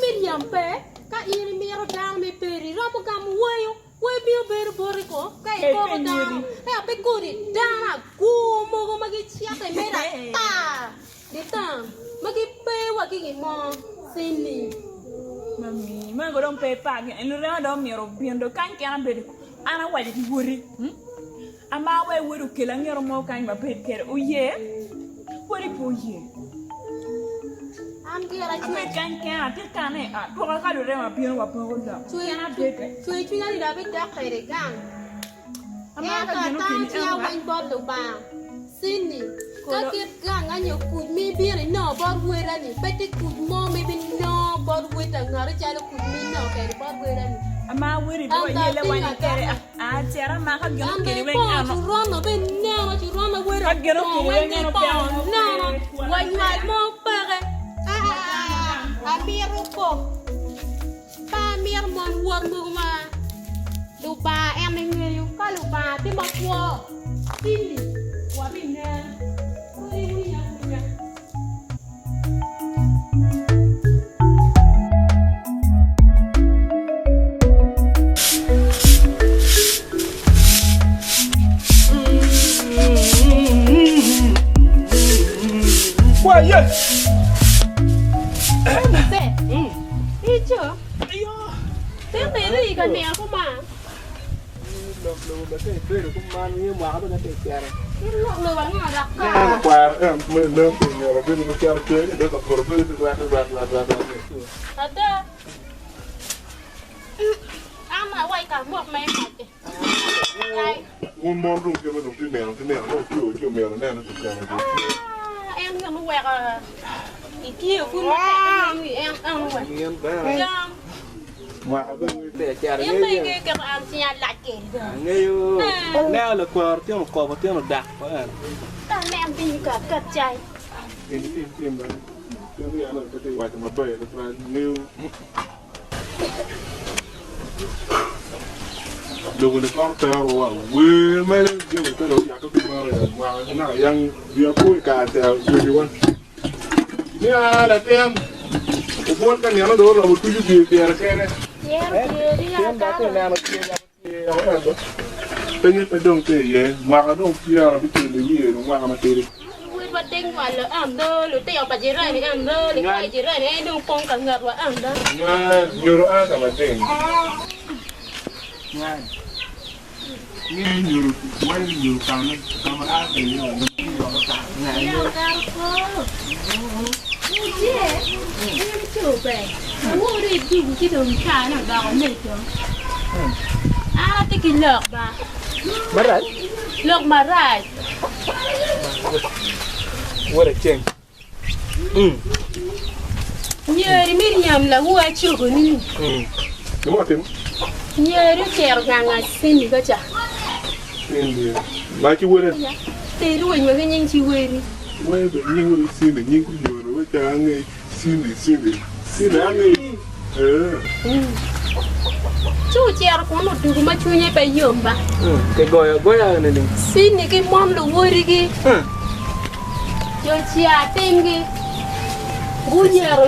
Miriam pe, ka in imito dano me peri, iromo gamo wayo. Wai bino bedo boti ko ka ikoko dano, ento pe kodi dano agur mogo ma gicito i medo ata litang ma gipe wa ki gin mo cini. Mami, mego dong pe ipak gin, lurema dong myero obin dong kany kena bedo an awaco ki woti, ama wek woti okel angero mo kany wabed kede, oye? Woti pe oye. An gira cwer. Abed kany kena, atye kane i ot, twoka ka lurema bino wapoko lok. Kena abed. Cwer cwinya ni dong abidok kwede gang. Amaro Ento ka gin atamo okeli cwinya en wa. weng bot Lubanga. Cindy, ka kit gang nyo kuc ma ibino inongo bot weda-ni, pe tye kuc mo ma ibinongo bot weda ngati calo kuc ma inongo kwede bot weda-ni. Amaro weri pe Ento wayelle atingo wani kede adokke. Aa cit amaka gin An okeli bene weng ipong ano. curono bene neno curono weda Ka gin opong okeli weng weng en ipong opiano nono wa nywal mo peke. Aa amito kok pe amito mon wot mogo ma Lubanga en ngeyo ka Lubanga tye makwo cili wabinen kadi iwinyo awinya. Ico, tika iri ka nino kuman? Lok lobo bene ka ibedo kuman ngeyo mwaka dong atye cito. Kit lok lobo ango dok kara? Kwaro en me nen pi myero obed ma cito tye i ka buto bedo pi rwat rwat rwat rwat rwat. Ada. An awaco ka amok ma imace. Ai. Wun mon dong kit ma dong tye nino ki nino dong tye ci omyero inen ni kikemo jo tye. Ah, en gin oweko itiyo pud matek ni en en oweko. Jam. Mwaka bene In ma ingeyo keto an cinga lac kedi do. Angeyo. Neno lakwaro tyen okobo tyen odak ko en. Ka anen piny ka aket cai. Eni tim tim bene. Pien ni en pe tye waco maber tutwal ngeyo. Lobo ni kono tero wa wer mere jami pe dong oyake pi meno ya mwaka naka yang wiya po i kare ca wegiwa ni a latin obwot ka nino dong oromo tuco wiye pyere kene Penye pe dong tye iye, mwaka dong pyerabicel i wiye dong mwaka matidi. Wod wa te nywalo ando, lutino pa jirani ando, likwayo jirani aye dong pong ka ngetwa ando. Nywal nyuto a ka mading. Nywal nyuto waco ni nyuto ka ma ka ma a ki iye wa Yam kare opo. Oje, en oco ber. Awor dong idwogo ci dong carane odoko medo. An atye ki lok ba. Marac? Lok marac. Wot aceng. Nyeri Miriam lawu acogo ni. Nyeri ocito gang Asini ka ca. Ma ci wode. Ter weny wa ki nying ci weri. Wer be nying wode Cindy nying kunyono we ca ange Cindy Cindy Cindy ange ee. Ci ocito kun otugo ma cwinye pe yom ba. Kigoyo agoya nining? Cindy ki mon luwodigi. Jo cia timgi guyero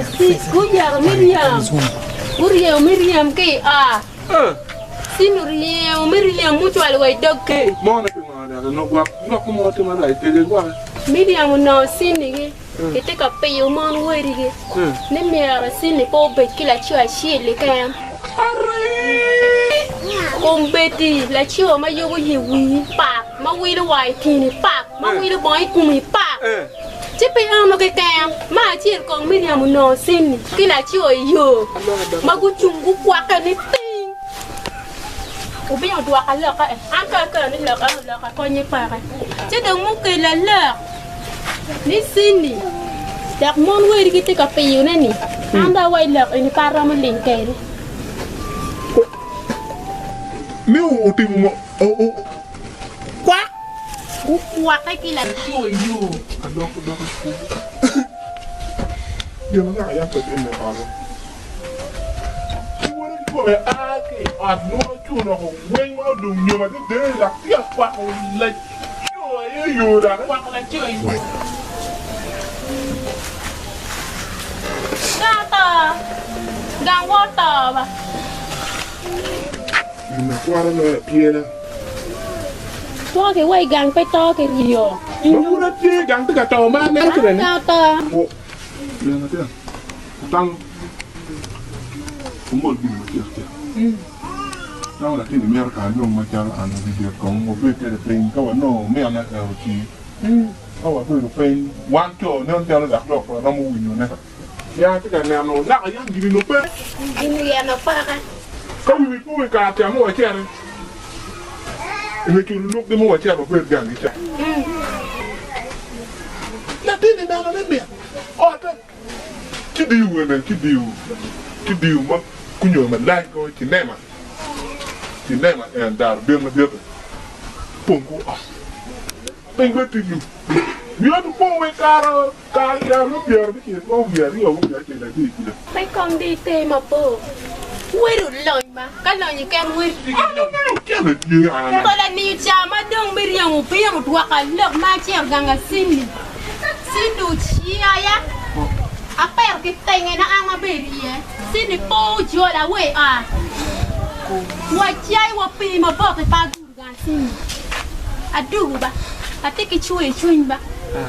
guyero Miriam, guryemo Miriam ki i ot. Cindy oryemo Miriam mucwalo wa i dog kec. Miriam onongo Cindy-gi kitye ka piyo mon wadigi ni myero Cindy pe obed ki laco acel keken. Kombeddi laco ma yubo ye wii pap, ma wilo war i tyeni pap, ma wilo bongo i komi pap, ci pe eno keken. Ma acel kong Miriam onongo Cindy ki laco i yo ma gucung gukwakke ni ting. Obino odwoka loka, an ka akelo ni loka oloka konye peke. Ci dong mukela lok ni Cindy dok mon weri gitye ka piyone ni an dong awaco lok eni pe aromo ling kede. Ni otimo mo Kwak gukwake ki laco yo. Adoko doko Gin ma nyaka yam pe timme i ot-ti. Ci wode kikome a ki i ot nuro cuno woko weng ma odong nyom adada dok tye ka kwako laco aye yo dok. Gang oto, gangwa oto ba. Gin akwata loyo apyela. Two ki wa i gang pe to ki ryo. Ma pud atye i gang tye ka to ma aneno kwede ni. Gang oto. Leng atir, otang omol gin macek cek. Tamo latin imito ka anong macalo an wi dit kong wabed kwede piny ka wanongo mine ero ci ka wabedo piny wan co nen calo dok lok waromo winyo ne. Ya atye ka neno naka yam gini nongo pe. Gini yeno paka. Ka wiwi po i kare ca ma wacito i nge culo lukgi ma wacito wabed gangi ca. Latin-ni neno ni mit otte ci diyo wene ci diyo ci diyo ma kunyo malac ko cinema cinema en daro bin madit-ti pong ku ot piny bene tye lum wiya opo wa i kare kare ca me pyerabicel ma wiye aryo wiye acel adek kuca. Pe kong di iter mabor. Wer olony ma ka lonyo ken wer. Kola niyo ca ma dong Miriam obino odwoka lok ma acito gang Acindi. Cindy ociaya apero ki tenge na an abedo iye. Cindy pe ojola wa i ot. Wacai wa pii mabok i pa agudo gang Cindy. Adugo ba, atye ki cwer cwiny ba.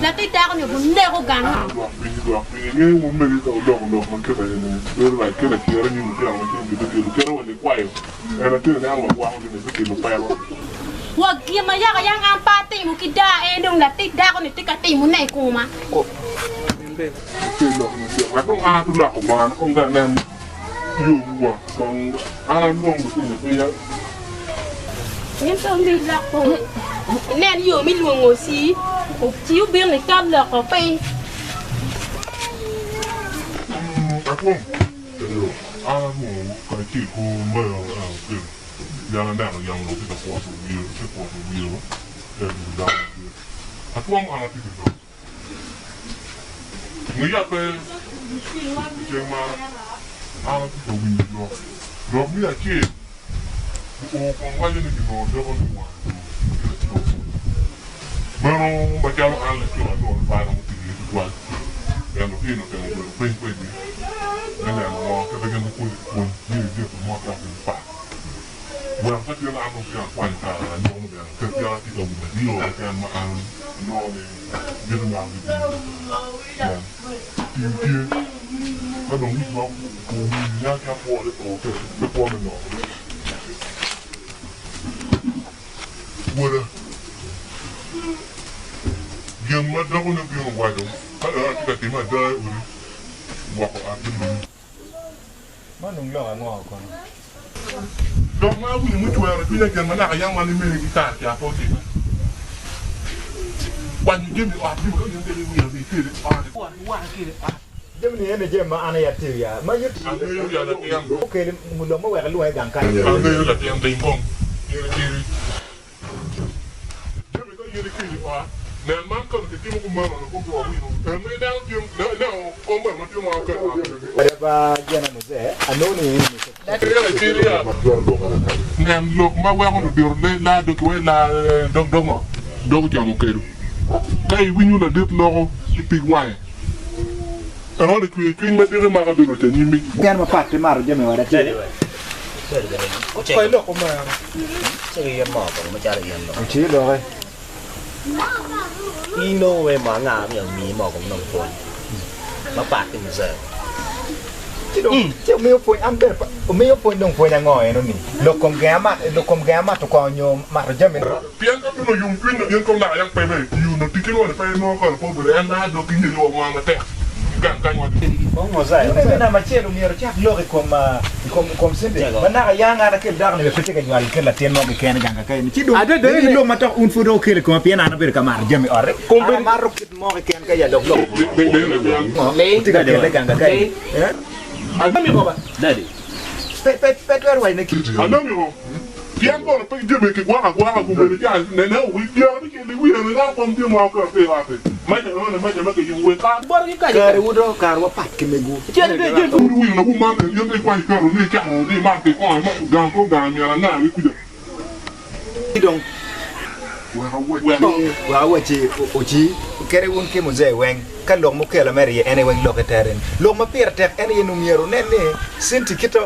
Latin dako ni obineko gang. Dwok piny, dwok piny. Ingeyo wun mege ka wuloko lok ma kite eni bedo rac kit acira nyim lutino ma ceng gibikelo kite wa likwayo en latin ineno wa gwoko gin bikelo peko. Wa gin ma yaka yang an pe atimo ki daa en dong latic dako ni tye ka timo ne i koma. Wek dong an aloko bongana kong ka anen yowu wa kong an alwong lutino pinya. In dong mi loko inen yo mi lwongo ci ci obino ikat loko piny. Atwom an alwongowu kacel ki omego Pien aneno yam onongo tye ka kwoto wiye, tye ka kwoto wiye te dul dano madit. Atwom an atye ki lok. Ngiya pe i ceng ma an atye ka winyo lok. Lok me acel, guo kun waco ni ginongo dako ni wang dul ki laco. Meno macalo an laco anongo ni pe aromo tic iye tutwal. Pien lutino otemo bedo piny kwedgi me neno ngo kit ma gin gupwonyo ki pwony myero ijito mo dok gin pat. Wek ka tyen an dong tye akwanyo kare anongo bene pe pien atye ka winyo aryo keken ma an anongo ni miti mako ki piny pien tim tye ka dong wic ma owil nya ki apwore o pe kwo me nono. Woda, gin ma dakoni obino owaco ka dong atye ka timo ada i odi, gwoko ot me lumi. Man dong lok ango kono? Lok ma awinyo mucwero cwinya gin ma naka yam wan imegi ki kare ca pe otimme. Kwanyo jami i ot jami ka in dong iwiro ki ikelo i ot. Jami ni ene jami ma an aye atiyo ya ma yot Angeyo ya latin. Okeli lok me wek ilwonge gang kany. Angeyo latin ling kong in itidi. Jami ka in ikelo i ot, nen man kono kitimo kumeno nyo gubwo wino en ma ineno tye ineno kom bene ma tye ma oketo ot bene. Kadi ba gin muzee anongo ni eni Nen lok ma weko ludito laa dog ki laa dog dog ngo dog ocamo kedo. Ka iwinyo ladit loko ki pig wange, enoni cwer cwiny madit mako bedo ca nyimmi. Mukene mapat pe mato jami wada tye. Oci loke. Inongo we mo anga myero omiyi moo kong nong pwony mapat ki muzee. Ci dong ci omiyo pwony an bene pe omiyo pwony dong pwony ango eno ni lok kom genga mat lok kom genga mato kongo nyo mato jami. Pien ka bino yom cwiny in kong naka yang pe bene itiyo nongo ticci nongo ni pe inongo kare pe obedo en laa dog ki nyeri wa mwa matek ki gang kany wa Wun me namba acel omyero wucak lok i kom i kom i kom cente ma naka yang an akel dako ni bene pe tye ka nywalo kel latin mo keken i gang kakaeni ci dong bed ki lok ma tok un pud dong wukelo i koma pien an abedo ka mato jami ot-ti an amato kit mo keken ka ya dok lok ngo wutye ka kele i gang kakaeni pe pe pe twero waco ne kit. Pien kono pe jami kigwoko agwoka gubedo ca nene dyere ni kelo iwiye ni dok kom tye ma oketo ki i ot-ti meja nongo ni meja ma kiyubo wek ka. Kare wu do kare wa pat ki megwu. Pud iwinyo lawu man en in ikwanyo iketo ni icako ni imat ki kongo ma gang kong gang myero anga ki kuca. Ci dong wek awacci oci kadi wun ki muzee weng ka lok mukelo mere iye en aye weng lok itere ni lok ma pire tek en aye ni myero wunen ni Cinti kite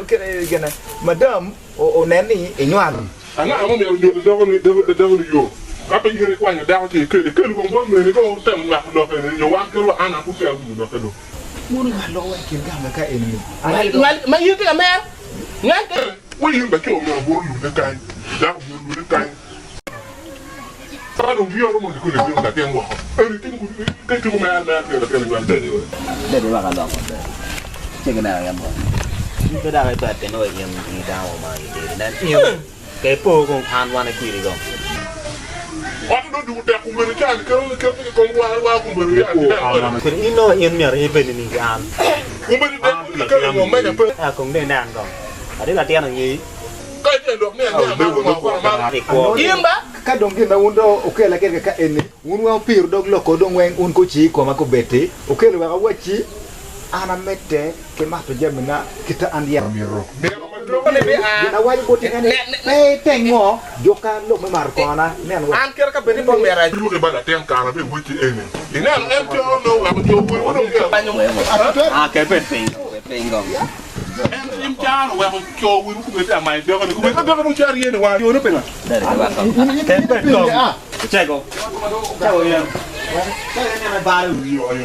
gine madam Onen ni inywalo. Anga ma myero onyut dako ni yo? Ka pe in ikwanyo dako ci ikelo, ikelo kong bot meni ka otemo nywako lok eni nyo wan kit wa an pud peya awinyo lokke do. Wun wunywal lok wa i kin gang ka eni ni. Nywal ma in tye ka mer, nywal ke. Wa in laco myero obut olule kany, dako myero olule kany. Ka dong wiya oromo ni koni ibino latin woko, eni timo ka itimo mer mer kelo latin inywal bene. Bed iweko aloko maber ci gineno in bot. In pe dok ibed pien nongo in i dano ma itidi. Nen in ke ipo kong an wan ikwiri kong. Ot dong dugu tek kumeno ca ni kelo kelo ki kom wa wa kumeno ca ni nen Kodi in nongo in myero ibed nining ki an? Kumeno dek ni kelo ngo meja pe. Aa kong dong inen kong. Ati latin angeyi. Ka itye lok ni ania maro ngo akwana maro. In ba? Ka dong gin ma wun dong wukela kwede ka eni, wun weng wupiru dog lok-ku dong weng wun kuci i koma kobeddi, wukelo wek awacci, An amedde ki mato jamina kita an yam amito. Gin awaco boti en ni, Pe itengo juka lok me mato kongona, nen wek. An kit ka bed ni pe omyero a. Lwaki ba latin kana be wecci eni, ineno en coro nongo weko jo wego dong tye. En tim caro weko co wiro kome tye amayo doko ni kome ka doko dong caro ye ni wa yono pe nga.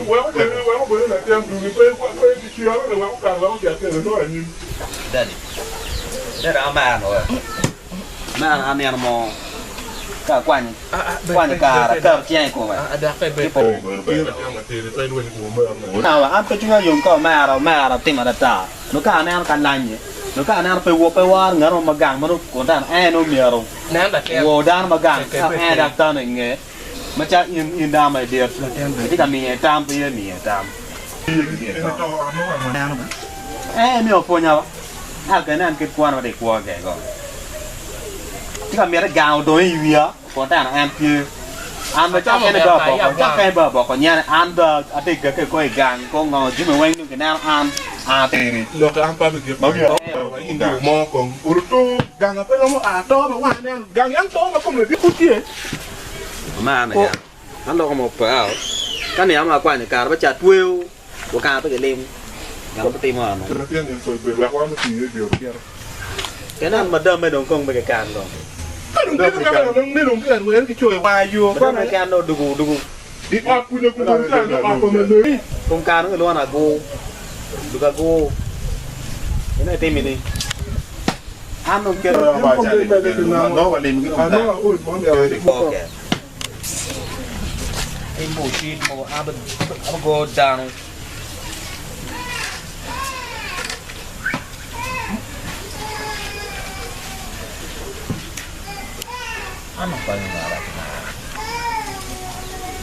Weko bene weko bene latin dugi pe pe ki cero ni weko kare weko cero kene no anyim. Daddy, daddy amaro we. Amaro aneno mo. Ka akwanyo kwanyo kare aketo cinga i kome ci pe. An pe cwinya yom ka omera omera timo adata nyo ka aneno ka lanye nyo ka aneno pe pe woro ngat mo ma gang ma nongo kun teno en omyero owor dano ma gang ka en dok tano i nge macalo in in dano ma idit itye ka miye tam pe ye miye tam. En myero opwonya wa ento ka inen kit kwona ma tye ka kwo kwede go tye ka miti gang odong i wiya kun teno en tye an ma cak kene bene aboko cak kene bene aboko nyene an bene atye ka gake ko i gang ko ngo jami weng dong kineno an an atye Lok an pe abigik ma wiya ogang mo kong oruto gang pe romo a to ma wang aneno gang yang to ma kome ladit pud tye. Amaro niya, an loko mo pe ao, ka niang ma akwanyo kare me cat tweyo wa kare pe gilim, ngat ma pe timo ano. Latin ni ocoyo bedo wek wan otii iye gire cito. Kenan madame dong kong me keken dong. Ka dong kite meno dong ni dong kite were ki coyo wa yo. Madame keken dong dugu dugu. I ot kuca kun dong tye ot pa maleng. Kom kare dong kilwongo ni agur, dug agur. Eno itimi ni. An dong keto. Tim bullshit mogo an abigo dano. An akonyo marac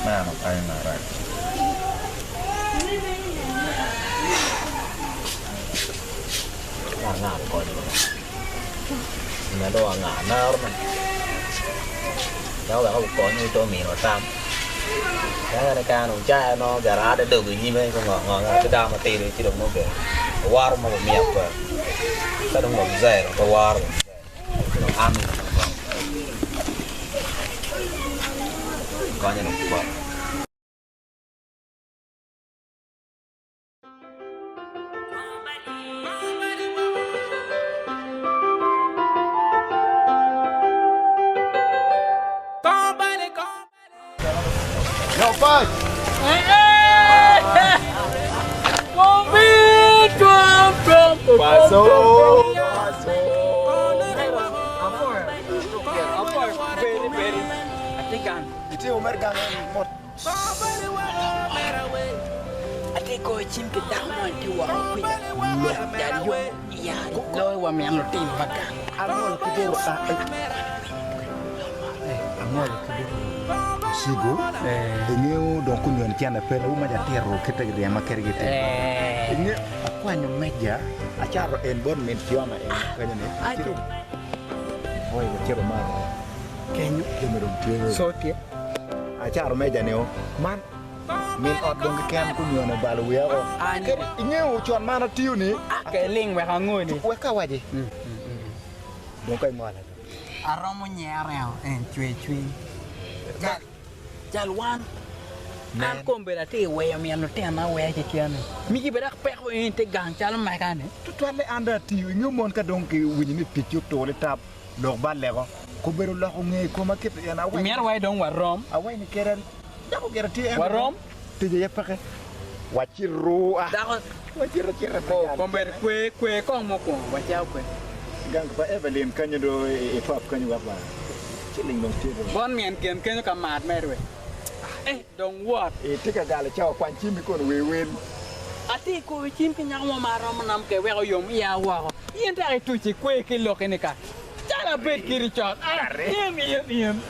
man akonyo marac. Anga konyo ma dong anga maro man dok wek okonyi to omino tam en ka dong caya nongo gire ade dong i nyime ko ngo ngo ki dano matidi ci dong nongo gire woro mo omiyo pe ka dong mzee dong pe woro ci dong an konyo dong bot. Atye goyo cim ki dako mo tye woko kwija lok jal yo ya loyo wa min lutino ma gang. Angolo ki boro angolo ki boro osigo ingeyo dong kunyweno cene pe lawu ma jatito kite giryema kede gitimo ingeyo akwanyo meja acato en bot min Fiona en kenyo ni oi wacito malo kenyo jami dong tye acato meja ni o man min ot dong keken kunyweno obalo wiya o kadi ingeyo con ma an atiyo ni Ling wek angoni. Wek ka awaci dong ka ingolo do. Aromo nyere o en cwer cwiny. Cal wan an kombeddi atye ka weyo min lutinona aweya keken ni migi bene dok peko in ite gang calo mega ni. Tutwalle an dong atiyo ingeyo mon ka dong kiwinyo ni ticci otur litap. Lok ba leko. Kobedo loko nge i koma kit en awaci. Imito wai dong warom. Awaci ni kede dako gire tye en. Warom. Tic aye peke. Wacito a. Dako. Wacito acita pa yat. Kombeddi kwe kwe kong mukwongo wacako kwe. Gang pa Evelyn kenyo do i pap kenyo wek wa ciling dong tye do. Bot min gen kenyo ka mat mere we. Eh dong wot. Itye ka galo cawa kwany cimmi kono wi wil. Atye i koyo cim ki nyako mo ma aromo nam ke wek oyom iya woko. In dok ituc ikwe ki lokki ni ka calo abed kiti con. Ah, in, in, in.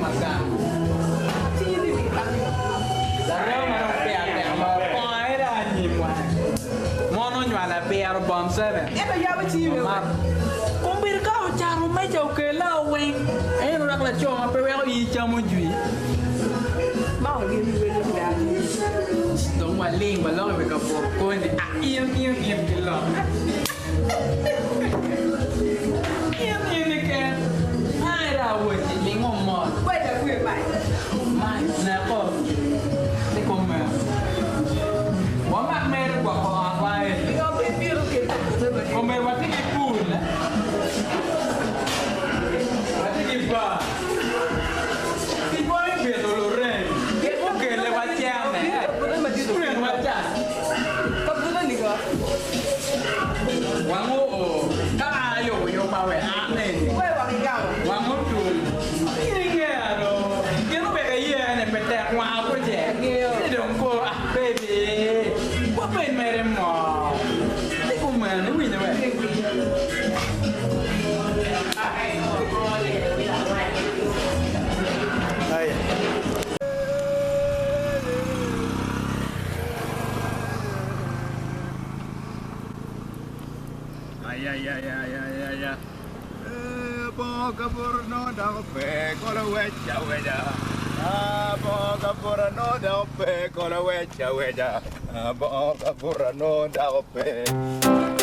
magang. Larema ma dong peya tek loyo kongo aye dong anyim wa. Mon onywalo abiro bom seven. Ento yabo cingi bene Omak. Kombeddi ka ocato meja okella weng, en dok laco ma pe weko in camo jwi. Dong waling waloko i wi kabuto koni, ah in in in ki lok. In in keken. An aye dong awocci lingo mot. Mac neko ni kumeno. Wamak mere gwoko otwa eni. Komedi watye ki pul, watye ki bar. Ticwa me pito lurem mukele wacene. Student waca. Wang oo ka an ayubo yubba we an eni. Wang otum. In ingeya do. Gin oweko iye ni pe tek wanga kuce. Ci dong ko ah baby wabed mere mot. Ci kumeno iwinyo we. Ayayayayaya Bongo kabuto nongo dok ope kono wec aweca Bongo kabuto nongo dok ope kono wec aweca Bongo kabuto nongo dok ope.